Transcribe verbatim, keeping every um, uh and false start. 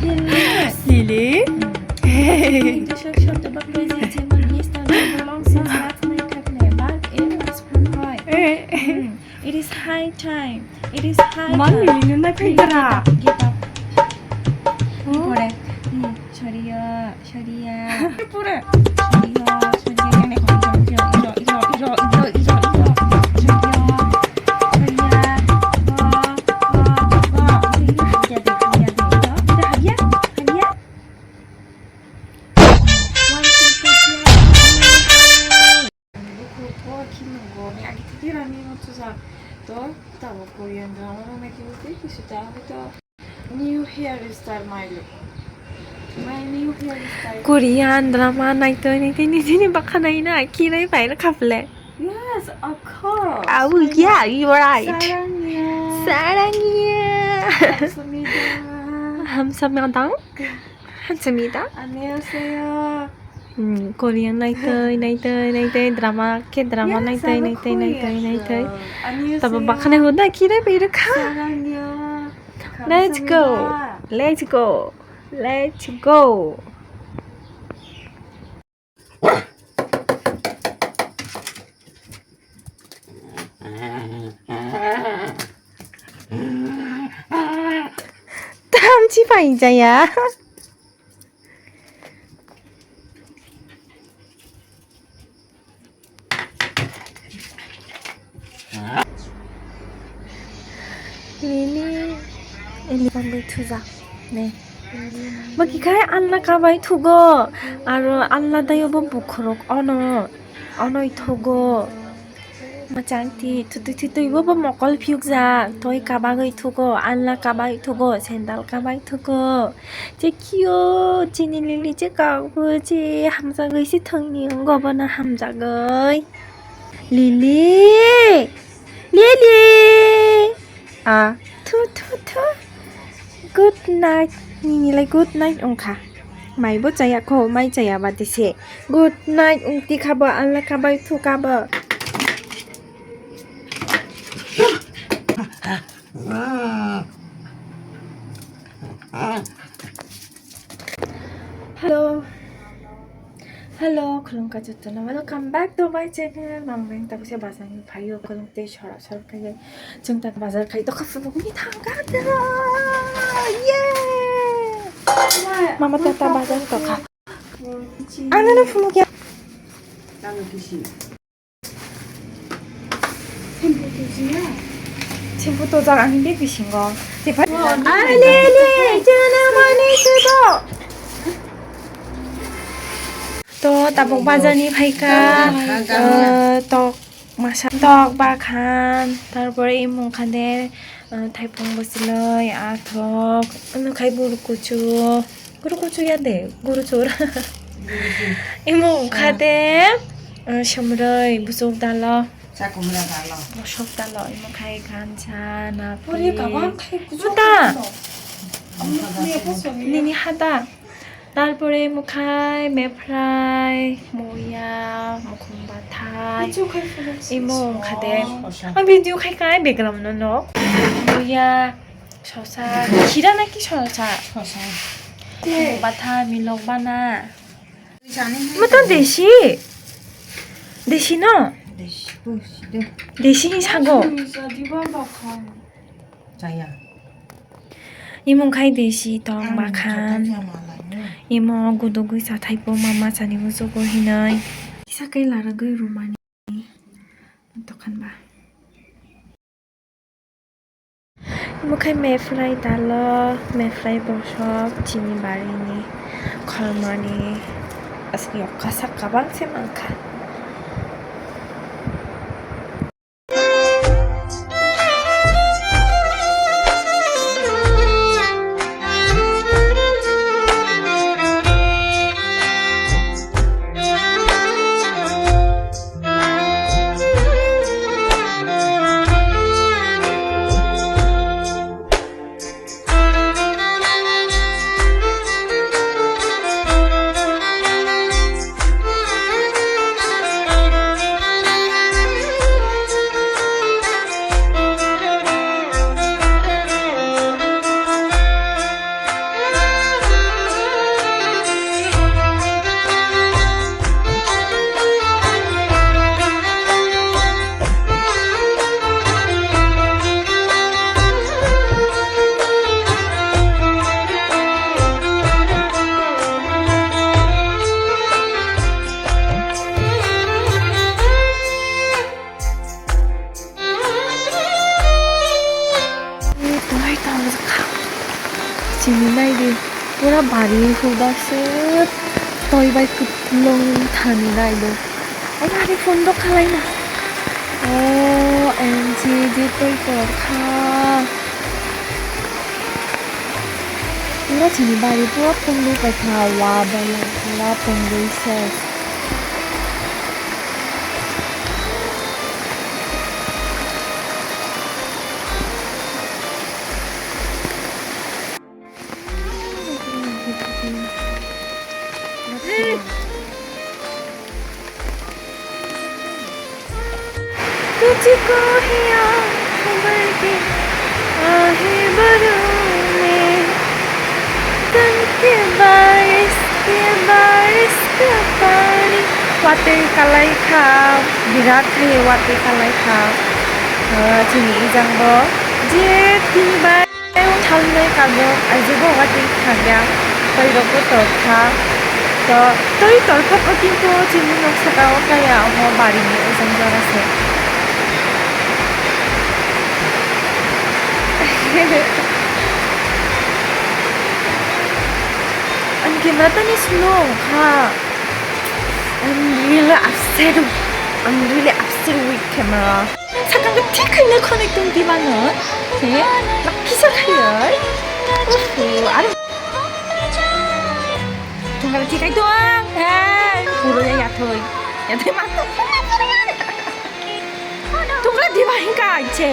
Hello. Lily. Hey. Dusha shorta bakla je chemo yes ta long since last night thakne bak e spun hoi. Eh. Hmm. It is high time. It is high time. Mami, ini na Please pindara. Get up, get up. Oh. Pore. Hmm. Sorry ya. Sharia. Pura. Sharia, sharia, kene ko, iro, iro, iro. Sharia. Sharia. Go, go, go. Iya de, iya de. Iro, iro, habia, habia. One, two, three, four. Buku po khimung go, ni agi titi rani mo tusa. To, tabo Korean drama no nai kibu te, kisu ta, to. New hairstyle, my look. My new hairstyle. Korean drama naitoi naitoi nijini bakhanai na kirai pai rwkha phle. Yes, of course. Abu, yeah, you are right. Sarangya. Sarangya. Kamsamida. Hamsamida. Hamsamida. Annyeonghaseyo. Hmm, Korean naitoi, naitoi, naitoi, drama, K drama, yes, naitoi, I'm a naitoi, naitoi, Korean naitoi. Girl. Annyeonghaseyo. Tabo bakhanai hoda kire pai rwkha. Sarangya. Let's go. Kamsamida. Let's go. Let's go. Tamchi pai jaya. Nini elephant bai thuja ne. Baki khai anla kabai thugo. Aro anla dayo bo bukhurok ono. Onoi thugo. Machang ti thutui thutui bo bo mokol phiukjak. Toi kabagoi thugo. Anla kabai thugo. Sandal kabai thugo. Che kio chini Lily che kok bo che hamjagoi se thangni ongo bono hamjagoi. Lily! Lily! Ah, thu, thu, thu. Good night. Nini lai good night wngkha. Mai bo chaya kho, mai chaya ba de se. Good night wng tikha bo, ang le kabai thu ka bo. Hello. Hello, khulumkha jotono. Welcome back to my channel. Mamreng tabukse bazar ni phaio, khulum tei sora sora khaye. Chwng tak bazar khai tokha phunukni thangkha. Yay! Mama tata bazar tokha. Ang nano phunukya. Shampoo tojak ang bag bisingo. Are le le, chana mani sudo. To tabuk bazar ni phaikha, eh, tok masa tok bakhan, tarpore imung khande, eh, thaipung bwchwlwi, athok, ano khai buru kuchu. Guru kuchu ya de, guru chur. Imo wngkha de, uh, somroi, busuk dalo. Chakumra dalo. Busuk dalo, imo khai gancha, na. Puri pi. Kabang khai kuchu. Muta. Nini hata. Tarpore imo khai, meprai, muya, mukhung bathai. Kuchu khai pura. Imo wngkha de. Ang video khai khai, background no no. Muya. Sosa, khira na ki sosa? Sosa. Batha milok bana. Mo to desi. Desi no? Desi, desi de. Desi ni sago. Chaya. Imung khai desi tong bakhan. Imo gudugwi sathaipo mama sani musugo hinoi. Kisa khe laragwi rumani tokhan ba. Imo khai mefrai dalo, mefrai bosok chini barini kholmani aswk yokha sakha bangse mankha. Twi tong jakha. Chini naidi pura bari hubakswk twi bai kwplwng thani naidi. Ai bari phone rok khalaina. O M G je twi tongkha. Pura chini bari pura phone rok paikha wa bai pura phone rok se. तुझको ही आँख भर के आहे भरूं मैं, तन के बारिश, ये बारिश का पानी। Watwi kalai kha, birat khe watwi kalai kha. Ah, chini ijang bo je tini bai thalnai kabo aijabo watwi khagya, twi rok bo tor kha. To twi tor kha bo kintu chini nok saka o kaya omo bari ni ujang jora se. Ang camera tani slow kha. I'm really upset. I'm really upset with camera. Sakang khe thik khaina khonai tong di mano. He, lakisa khayai. Ufu, aro. Tongkara thik khai tong. Hey, puro ya yathoi. Yathoi ma. Tongkara di ba hingka aiche.